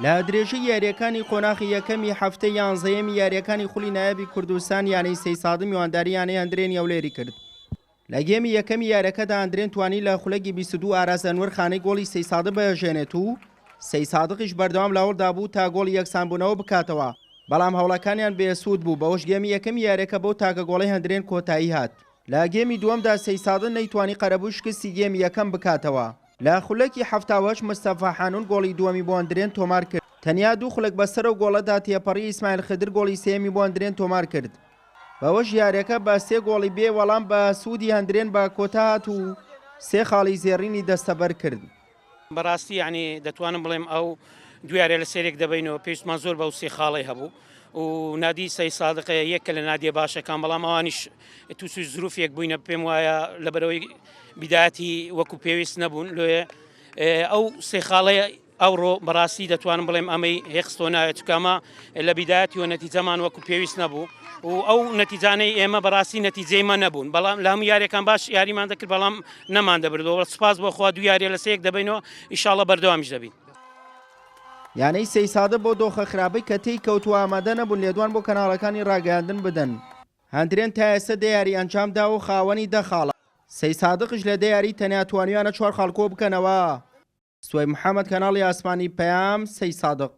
لە درێژەی یارییەکانی قۆناخی یەکەمی هەفتەی یانزەیەمی یارییەکانی خولی نایابی کوردستان یانەی سەیسادق میوانداری یانەی هەندرێنی هەولێری کرد. لە گێمی یەکەمی یاریەکەدا هەندرێن توانی لە خولەکی 22 ئاراس ئەنوەر خانەی گۆڵی سەیسادق بهەژێنێت و سەیسادقیش بەردەوام لە هەوڵدا بوو تا گۆڵی یەکسانبوونەوە بکاتەوە، بەڵام هەوڵەکانیان بێسوود بوو، بەوەش گێمی یەکەمی یاریەکە بەو تاکە گۆڵەی هەندرێن کۆتایی هات. لە گێمی دووەمدا سەیسادق نەیتوانی قەرەبووی شکستی گێمی یەکەم بکاتەوە. لە خولەکی 78 مستەفا حانوون گۆڵی دووەمی بۆ هەندرێن تۆمار کرد، تەنیا دوو خولەک بەسەر ئەو گۆڵەدا تێپەڕی ئیسماعیل خدر گۆڵی سێیەمی بۆ هەندرێن تۆمار کرد، بەوەش یاریەکە بە سێ گۆڵی بێ وەڵام بە سوودی هەندرێن بە کۆتا هات و سێ خاڵی زێڕینی دەستەبەر کرد. بەڕاستی یانی دەتوانم بڵێم ئەو دوو یاریە لە سەرێک دەبینەوە پێویستمان زۆر بەو سێ خاڵی هەبوو و نادی سەی سادقە یەکە لە نادیە باشەکان بەڵام ئەوانیش تووسی زروفێک بووینە پێم وایە لە بەرەوەی بیداەتی وەکو پێویست نەبوون لۆیە ئەو سێ خاڵەیە ئەوڕۆ بەڕاستی دەتوانم بڵێم ئەمەی هێخستۆ ناوێت چکامە لە بیدایەتی و نەتیجەمان وەکو پێویست نەبوو و ئەو نەتیجانەی ئێمە بەڕاستی نەتیجەی مە نەبوون بەڵام لە هەموو یاریەکان باش یاریمان دەکرد بەڵام نەمان دەبردەوە سپاس بۆ خوا دوو یاریە لە سەیەک دەبینەوە ئیشاڵە بەردەوامیش دەبین. یانەی سەیسادە بۆ دۆخە خراپەی کە تێی کەوتووە ئامادە نەبوون لێدوان بۆ کەناڵەکانی ڕاگەیاندن بدەن. هەندرێن تا ئێستا دە یاری ئەنجامداوە و خاوەنی دە خاڵە، سەیسادقیش لە دە یاری تەنیا توانیویانە چوار خاڵ کۆبکەنەوە. سوەی محەمەد کەناڵی ئاسمانی پەیام سەیسادق.